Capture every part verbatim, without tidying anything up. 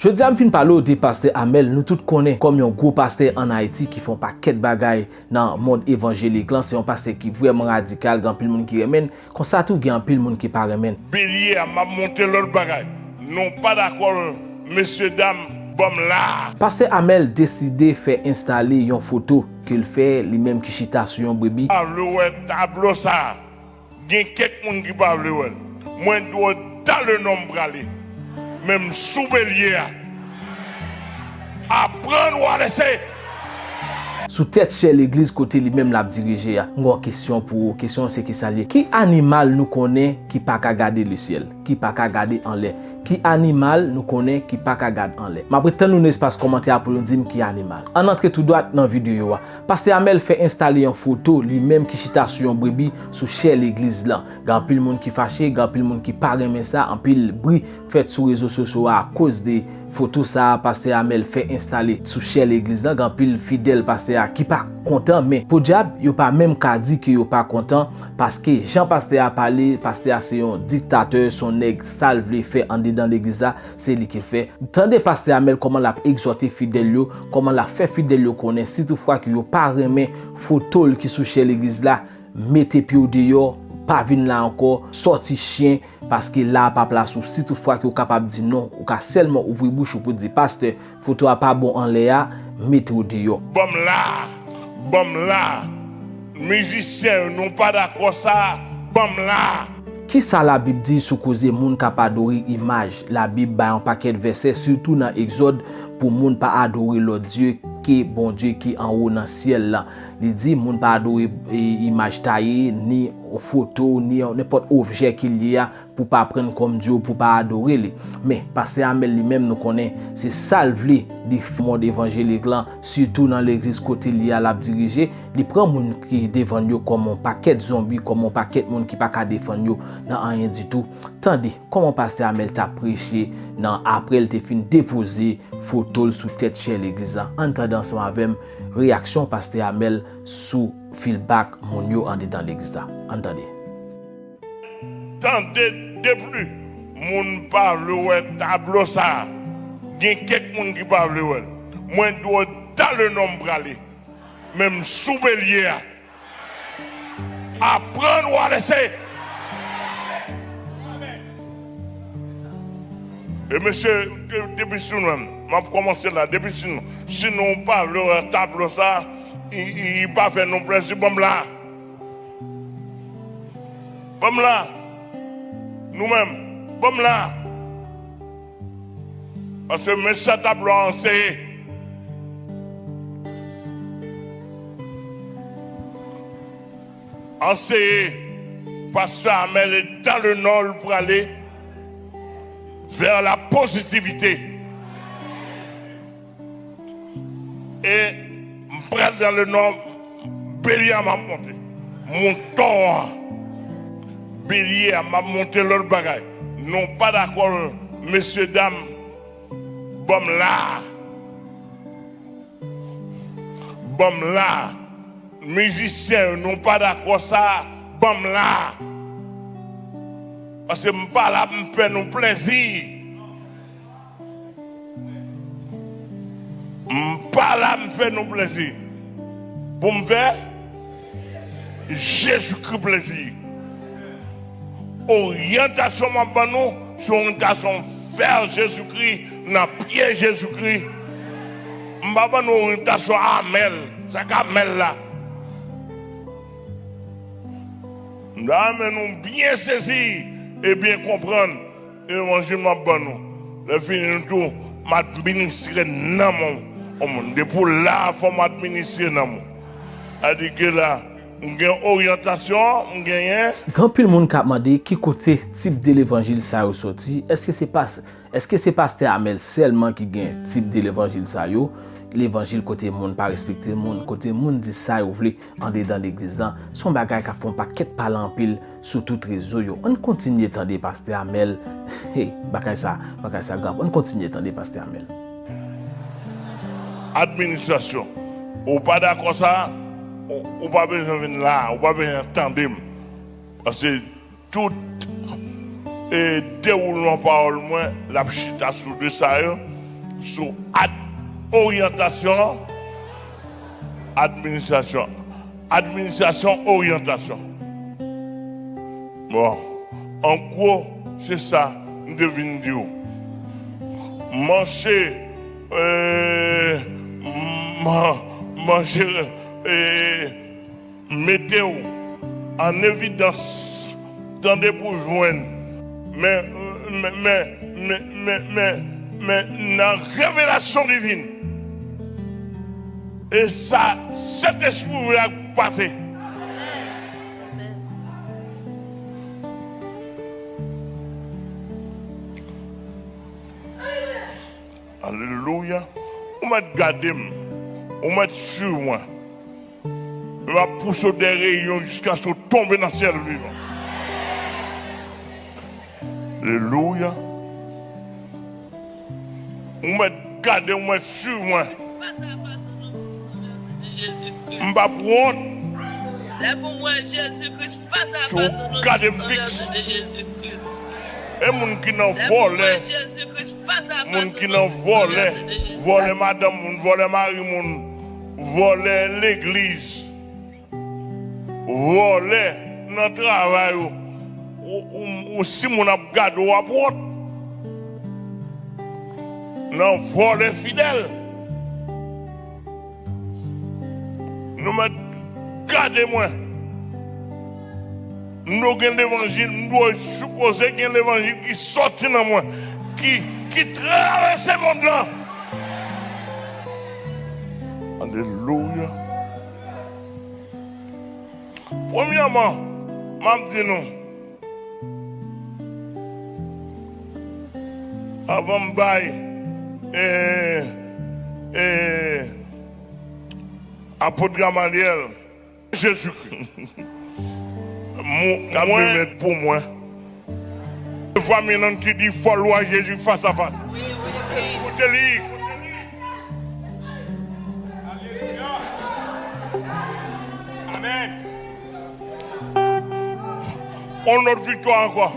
Jodi a m fin pale w de pastè Amel, nou tout konnen kòm yon gwo pastè ann Ayiti ki fè yon pakèt bagay nan mond evanjelik lan. Se yon pastè ki vrèman radikal, gen anpil moun ki renmen l. Konsa tou, gen anpil moun ki pa renmen l. Belye a, m ap montre lòt bagay. Nou pa dakò, mesye dam, ban m la. Pastè Amel deside fè enstale yon foto ke l fè, li menm ki chita sou yon brebi. Pa vle wè tablo sa a. Gen kèk moun ki pa vle wè l. Mwen di w, dans le nord m prale. Men m sou belye a. Aprann ou a lese. Sou tèt chè legliz kote li menm l ap dirije a. M gen yon kesyon pou ou. Kesyon an se kisa l ye? Ki animal nou konnen ki pa ka gade lesyèl, ki pa ka gade anlè? Ki animal nou konnen ki pa ka gad anlè? M ap ret tann nou nan espas kòmantè a pou nou di m ki animal. Ann antre tou dwat nan videyo a. Pastè Amel fè enstale yon foto li menm ki chita sou yon brebi sou chè legliz lan. Gen anpil moun ki fache, gen anpil moun ki pa renmen sa, anpil bri fèt sou rezo sosyo a akoz de foto sa a pastè Amel fè enstale sou chè legliz lan. Gen anpil fidèl pastè a ki pa kontan, men podyab, yo pa menm ka di ke yo pa kontan, paske jan pastè a pale, pastè a se yon diktatè, se yon nèg sa l vle fè andedan legliz la, se li ki fè. Tande pastè Amel kòman l ap egzòte fidèl yo, kòman l ap fè fidèl yo konnen si toutfwa ke yo pa renmen foto l ki sou chè legliz la, mete pye w deyò, pa vin la ankò, sòti chen, paske la a pa plas ou. Si toutfwa ke w kapab di non, ou ka sèlman ouvri bouch ou pou di, pastè, foto a pa bon anlè a, mete w deyò. Ban m la, ban m la. Mizisyen yo, nou pa dakò sa, ban m la. Kisa Labib di sou koze moun k ap adore imaj? Labib bay yon pakèt vèsè, sitou nan Egzòd, pou moun pa adore lòt dye ke Bondye ki anwo nan syèl la. Li di moun pa adore, e, imaj taye, ni foto, ni nenpòt objè ke l ye a, pou pa pran l kòm dye w, pou pa adore li. Men, pastè Amel li menm, nou konnen se sa l vle, li fè mond evanjelik lan, sitou nan legliz kote li a l ap dirije, li pran moun ki devann yo kòm yon pakèt zonbi, kòm yon pakèt moun ki pa ka defann yo nan anyen ditou. Tande kòman pastè Amel t ap preche nan, apre l te fin depoze foto l sou tèt chè legliz lan. Ann tande ansanm avè m reyaksyon pastè Amel sou feedback moun yo andedan legliz la. Ann tande. Tande depli, moun pa vle wè tablo sa a. Gen kèk moun ki pa vle wè l. Mwen di w, dans le nord m prale. Men m sou belye a. Aprann ou a lese. E mesye, de-, depi si nou menm, m ap kòmanse la, depi si nou, si nou pa vle wè tablo sa, i, i, i pa fè nou plezi, ban m la. Ban m la. Nou menm, ban m la. Paske men sa tablo a anseye. Anseye, pastè Amel, e dans le nord l prale, vers la positivité. E m pral dans le nord, belye a m ap monte. Mouton an, belye a m ap monte lòt bagay. Nou pa dakò, mesye dam, ban m la. Ban m la. Mizisyen yo, nou pa dakò sa, ban m la. Paske m pa la pou m fè nou plezi. M pa la m fè nou plezi. Pou m fè Jezikri plezi. Oryantasyon m ap ban nou, se oryantasyon vè Jezikri, nan pye Jezikri. M pa ban nou oryantasyon Amel. Sa k Amel la? M ta renmen nou byen sezi e byen konprann evanjil m ap ban nou. Lè fini nou tou, m administre nanm yon moun. Depi w la, fò m administre nanm ou. Sa di ke la, m gen oryantasyon, m genyen. Gen anpil moun k ap mande ki kote tip de levanjil sa yo soti. Èske se pas-, èske se pastè Amel sèlman ki gen tip de levanjil sa yo? Levanjil kote moun pa respekte moun, kote moun di sa yo vle andedan legliz lan. Se yon bagay k ap fè yon pakèt pale anpil sou tout rezo yo. Ann kontinye tande pastè Amel. Hey, bagay sa, bagay sa grav. Ann kontinye tande pastè Amel. Administrasyon. Ou pa dakò sa, ou, ou pa bezwen vin la, ou pa bezwen tande m. Paske tout, e, dewoulman pawòl mwen, l ap chita sou de sa yo. sou ad, oryantasyon, administrasyon, administrasyon, oryantasyon. Bon, an gwo, se sa m te vin di w. Manche, euh, man-, manche, euh, mete w an evidans, tande, pou jwenn. Men, men, men, men, men, men, men nan revelasyon divin, e sa, Sentespri a pase. Alelouya. Ou mèt gade m. Ou mèt swiv mwen. M ap pouse w dèyè reyon jiskaske w tonbe nan syèl vivan. Alelouya. Ou mèt gade, ou mèt swiv mwen. M p ap wont. Si w gade m fiks, e moun ki nan vòlè, moun ki nan vòlè, vòlè madanm moun, vòlè mari moun, vòlè legliz, vòlè nan travay ou, ou, ou, ou, si moun ap gade w, w ap wont. Nan vòlè fidèl. Nou mèt gade mwen. M dwe gen levanjil, m dwe sipoze gen levanjil ki sòti nan mwen, ki, ki travèse mond lan. Alelouya. Premyèman, m ap di nou, avan m bay, eh, eh, apot Gamalyèl, Jezikri, mwen, k ap remèt pou mwen. Fwa Milan ki di, fò l wè Jezi fas a fas. Kote li? Amèn. On lòt viktwa ankò.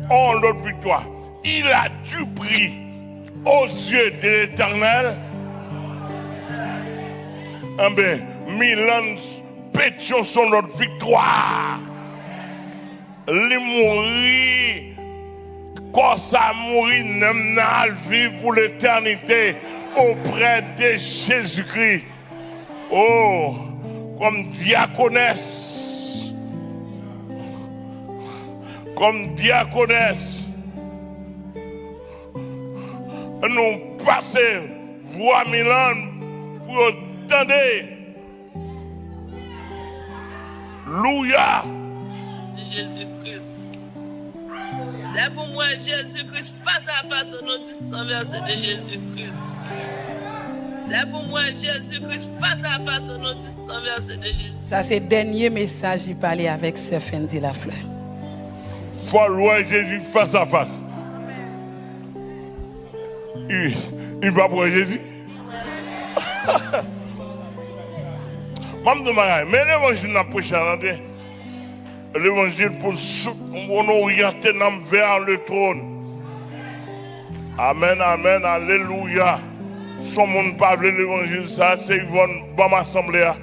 On lòt viktwa. Il a du prix aux yeux de l'Éternel. Enben, Milan Petyon se yon lòt viktwa. Li mouri, kò sa mouri, nanm nan al viv pou letènite oprè de Jezikri. O, kòm dyakonès, kòm dyakonès, nou pase vwa Milan pou yo tande. Louya. De Jezi Kris. Se pou mwen Jezi Kris fas a fas o non di san vèse de Jezi Kris. Se pou mwen Jezi Kris fas a fas o non di san vèse de Jezi. Sa se dènye mesaj li pale avèk sè Fendi Laflè. Fò l wè Jezi fas a fas. Li, li p ap wè Jezi. M ap di w bagay, men levanjil n ap preche a, tande. Levanjil pou n sou, pou n oryante nanm vè le twòn. Amèn, amèn, alelouya. Si yon moun pa vle levanjil sa, se Yvonne, ban m asanble a.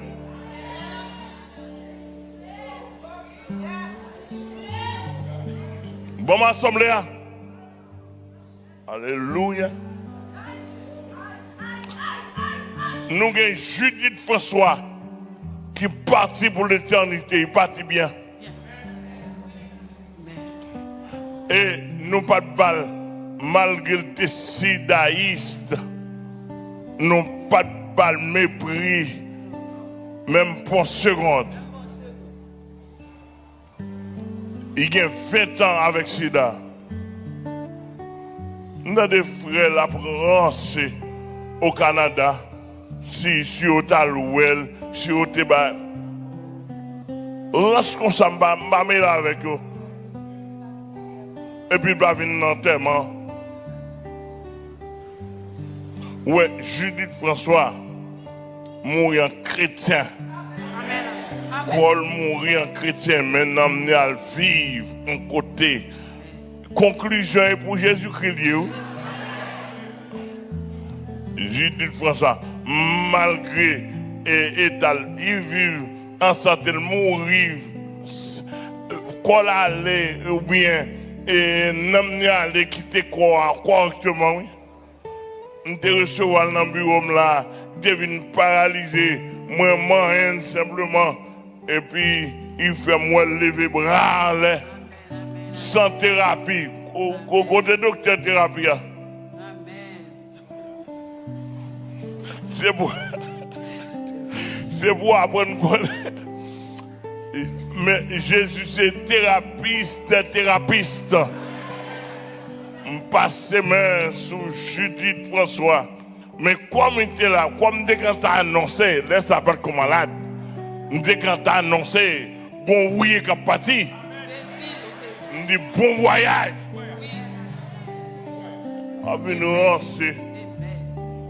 Ban m asanble a. Alelouya. Nou gen Judith François ki pati pou letènite, li pati byen. E nou pa t ba l, malgre l te sidayis, nou pa t ba l mepri, menm pa yon segond. Li gen ven tan avèk sida. M tande frè l ap ranse o Kanada, si, si yo t al wè l, si yo te ba rans konsa, m pa, m pa mele avèk yo. Epi l pa vin nan antèman. Ou wè, Judith François mouri an kretyen. Kò l mouri an kretyen, men nanm li al viv yon kote. Konklizyon e pou Jezikri l ye, wi. Judith François, malgre e, eta l, li viv an sante, l mouri, s- kò l ale oubyen e, nanm li ale kite kò a kòrèkteman, wi. M te resevwa l nan biwo m la, li te vin paralize, mwen manyen l senpleman, epi li fè m wè l leve bra anlè, san terapi. Ko- ko- Kote doktè terapi a? Se pou, se pou aprann konnen. Men Jezi se terapis dè terapis. M pase men sou Judith François. Men kòm li te la, kòm m te gentan anonse, lè sa pa t ko malad, m te gentan anonse gon ouvriye k ap pati. M di bon vwayaj. A vin ranse.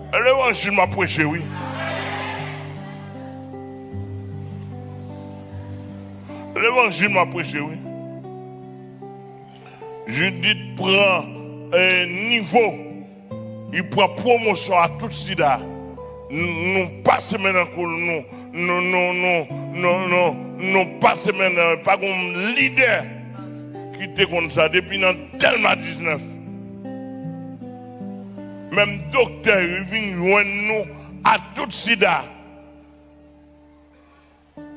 E levanjil m ap preche, wi. Levanjil m ap preche, wi. Judith pran e, nivo. Li pran pwomosyon a tout sida. Nou, nou pase men nan kou l, nou, nou, nou, nou, nou, nou, nou pase men nan, pa gen yon lidè ki te konn sa depi nan Dèlma diznèf. Menm doktè yo vin jwenn nou a tout sida.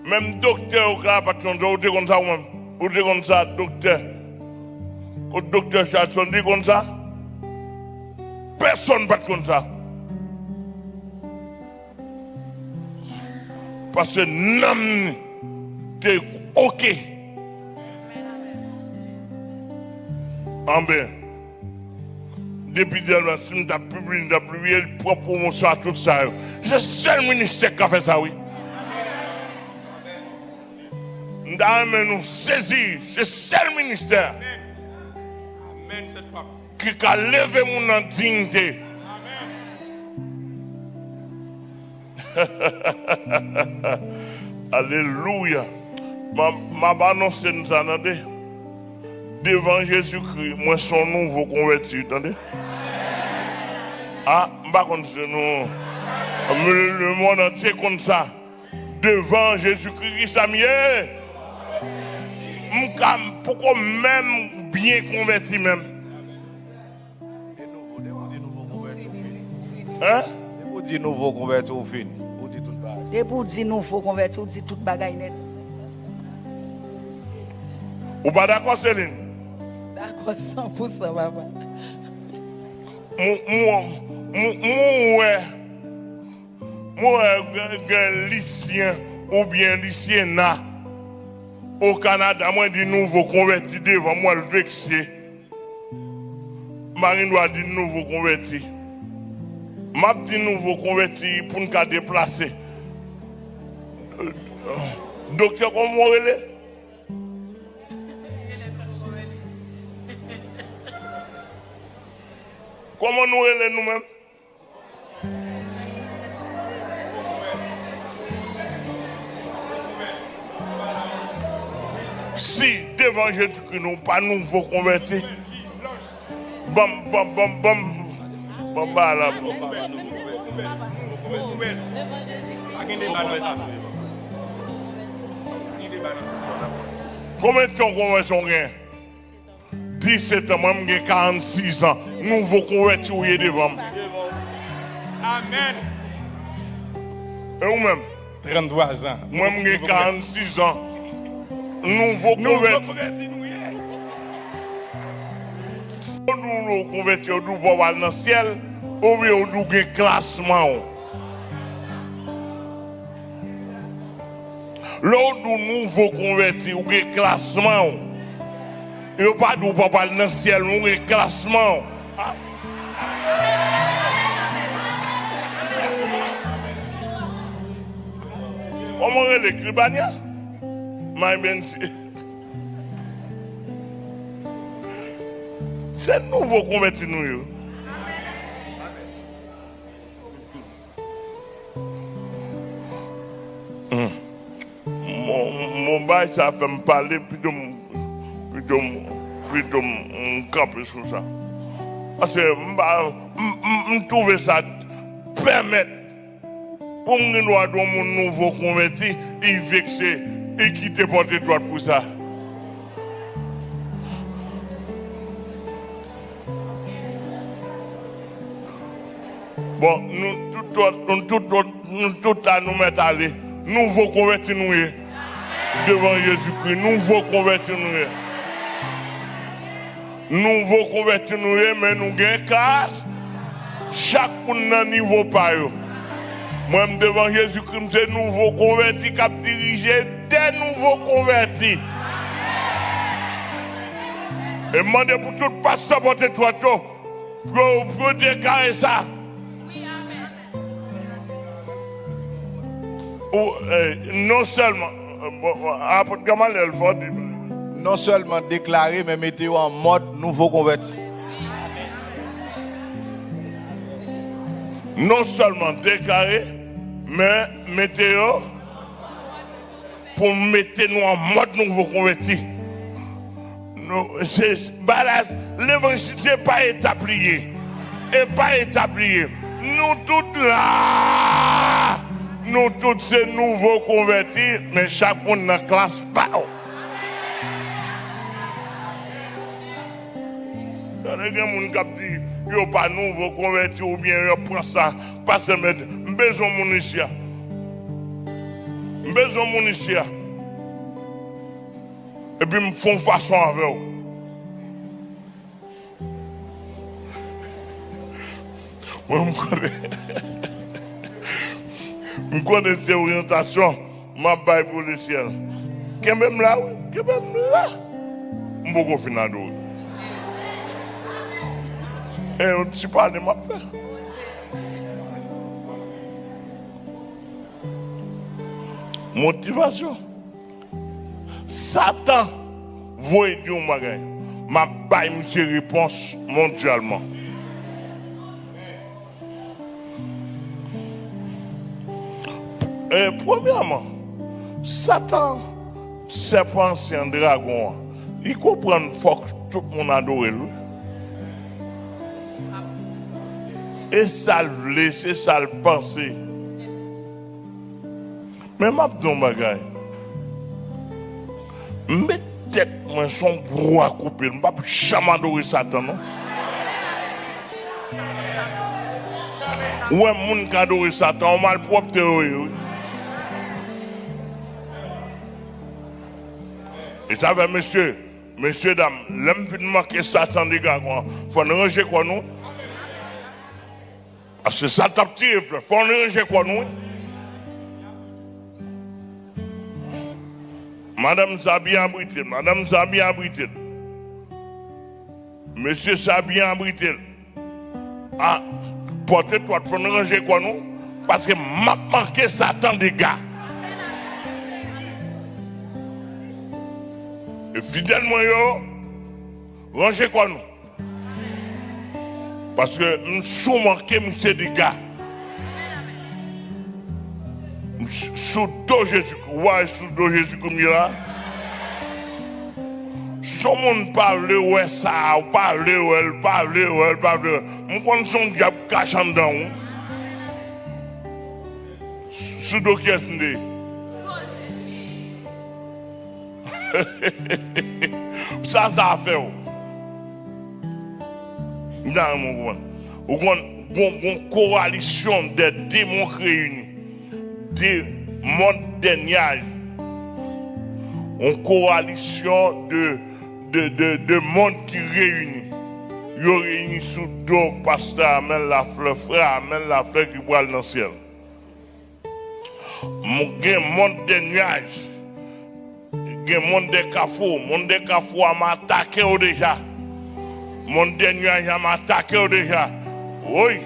Menm doktè yo ka pa t konn sa, ou te konn sa ou menm? Ou te konn sa, doktè? Kot doktè Charlson, li konn sa? Pèsonn pa t konn sa. Paske nanm li te oke. Anben. Depi Dèlma, si m t ap pibliye, m t ap pibliye, li pran pwomosyon a tout sa yo. Se sèl ministè k ka fè sa, wi. M ta renmen nou sezi, se sèl ministè ki ka leve moun nan diyite. Alelouya. M ap, m ap anonse n sa, tande. Devan Jezikri, mwen se yon nouvo konvèti, tande. A, m pa konn si nou, le, lemonn antye konn sa. Devan Jezikri, ki sa m ye? M ka, m poko menm byen konvèti menm. E nouvo, depi w di nouvo konvèti, w fini. Hein? Depi w di nouvo konvèti, w fini. Ou di tout bagay. Depi w di nouvo konvèti, w di tout bagay nèt. Ou pa dakò, Celine? Dakò san pou san, papa. M, m, m, m wè, m wè gen, gen lisyen oubyen lisyena o Kanada, mwen di nouvo konvèti devan, m wè l vekse. M pa gen dwa di nouvo konvèti. M ap di nouvo konvèti pou n ka deplase. Doktè, kòman w rele? Kòman nou rele nou menm? Si devan Jezikri nou pa nouvo konvèti, banm, banm, banm, banm, banm ba la. Konbyen tan konvèsyon w gen? Disèt an, mwen m gen karannsis an. Nouvo konvèti ou ye devan m. Amèn. E ou menm? Tranntwa zan. Mwen m gen karannsis an. Nouvo konvèti. Nouvo konvèti nou ye. Yo di w konvèti, yo di w pa w al nan syèl, oubyen yo di w gen klasman w. Lè w di w nouvo konvèti, ou gen klasman w. Yo pa di w pa pral nan syèl, ou gen klasman w. A. Kòman w rele, Kribanya? May Bensi. Se nouvo konvèti nou ye. Hmm. Bon, bon, bagay sa fè m pale, pito m, pito m, pito m, m kanpe sou sa. Paske m pa, m, m, m twouve sa pèmèt pou m gen dwa di yon moun nouvo konvèti, li vekse, li kite pòt etwat pou sa. Bon, nou tout, nou tout, nou tout la, nou mèt ale. Nouvo konvèti nou ye. Devan Jezikri, nouvo konvèti nou ye. Nouvo konvèti nou ye, men nou gen klas. Chak moun nan nivo pa yo. Mwen, m devan Jezikri, m se nouvo konvèti k ap dirije de nouvo konvèti. E m mande pou tout pastè pòt etwat yo, pou yo, pou yo deklare sa. Ou, eh, non sèlman, eh, bon, bon, apot Gamaliel fò di, non sèlman deklare, men mete yo an mòd nouvo konvèti. Non sèlman deklare, men mete yo pou mete nou an mòd nouvo konvèti. Nou, se, bagay la, levanjil se pa etap li ye. E pa etap li ye. Nou tout la. Nou tout se nouvo konvèti, men chak moun nan klas pa yo. Tande gen moun k ap di yo pa nouvo konvèti oubyen yo pran sa. Pastè Mèt, m bezwen moun isi a. M bezwen moun isi a. Epi m fè yon fason avè w. Mwen, m konnen, m konnen se oryantasyon m ap bay pou lesyèl. Kenbe m la, wi. Kenbe m la. M poko fin adore. E yon ti pale m ap fè. Motivasyon. Satan voye di yon bagay. M ap bay misye repons mondyalman. E, premyèman, Satan, sèpan ansyen, dragon an, li konprann fòk tout moun adore l, wi. E sa l vle, se sa l panse. Men m ap di yon bagay. M met tèt mwen sou yon bwa koupe l. M p ap janm adore Satan, non. Ou wè moun k adore Satan, yon malpwòpte yo ye, wi. E sa fè, mesye, mesye dam, lè m fin manke Satan dega kon, fò n ranje kò nou. Paske sa t ap tire flè. Fò n ranje kò nou, wi. Madanm sa byen abrite l. Madanm sa byen abrite l. Mesye sa byen abrite l. A, pòt etwat, fò n ranje kò nou. Paske m ap manke Satan dega. E fidèl mwen yo, ranje kò nou. Paske m sou manke misye dega. M s-, sou do Jezi, w a sou do Jezi kounye la. Si yon moun pa vle wè sa, ou pa vle wè l, pa vle wè l, pa vle wè l. M konn se yon dyab k kache anndan w. Sou do kiyès m te ye? Sa, sa fè w. M ta renmen w konprann. Ou konn, gon, gon kowalisyon dè demon k reyini. De mond dè nyaj. Yon kowalisyon de, de, de, de mond ki reyini. Yo reyini sou do pastè Amèl Laflè, frè Amèl Laflè ki pral nan syèl. M-, gen mond dè nyaj, gen mond dè kafou. Mond dè kafou a, m atake w deja. Mond dè nyaj a, m atake w deja. Woy!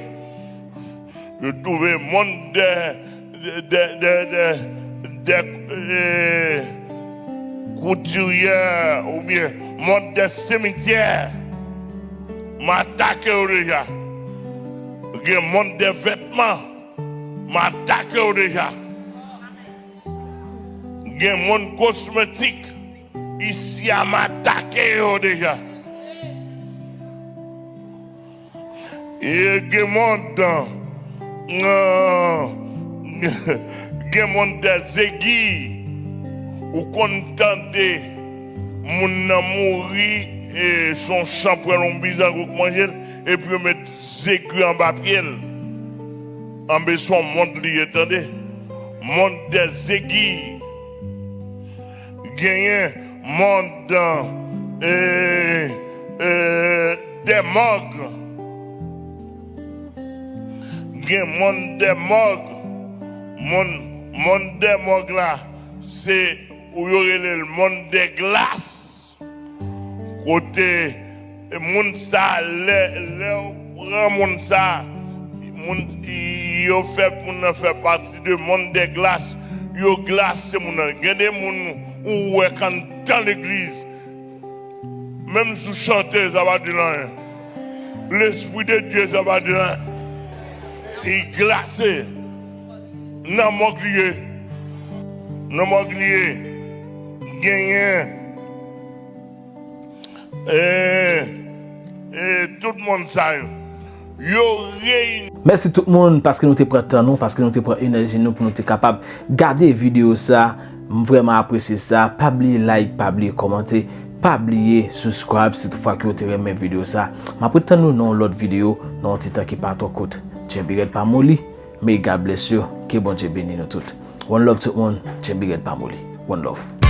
Yo twouve mond dè, dè, dè, dè, dè, dè, eh, koutiryè oubyen mond dè simityè. M atake w deja. Gen mond dè vètman. M atake w deja. Gen mond kosmetik. Isi a, m atake yo deja. E gen mond Gen mòn dè zegi, ou konn tande moun nan mouri, e se yon chanpwèl, yon bizango k manje l, epi yo met zegi anba pye l. Anben se yon mòn li ye, tande. Mòn dè zegi. Genyen mòn, e, e, dè mòg. Gen mòn dè mòg. Mòn, mòn dè mòg la, se, ou yo rele l mòn dè glas. Kote moun sa, lè, lè yo pran moun sa, moun, yo fè moun nan fè pati de mòn dè glas. Yo glase moun nan. Gen de moun ou wè k anndan legliz. Menm si w chante, sa pa di l anyen. Lespri de Dye, sa pa di l anyen. Li glase. Nan mòg li ye. Nan mòg li ye. Genyen. E, e, tout moun sa yo. Yo reyini. Mèsi tout moun paske nou te pran tan nou, paske nou te pran enèji nou pou nou te kapab gade videyo sa. M vrèman apresye sa. Pa bliye like, pa bliye kòmante, pa bliye subscribe si toutfwa ke w te renmen videyo sa. M ap ret tann nou nan yon lòt videyo, nan yon ti tan ki pa twò kout. Tjenbe rèd pa moli. May God bless you. Ke Bondye beni nou tout. One love tout moun. Tjenbe rèd pa moli. One love.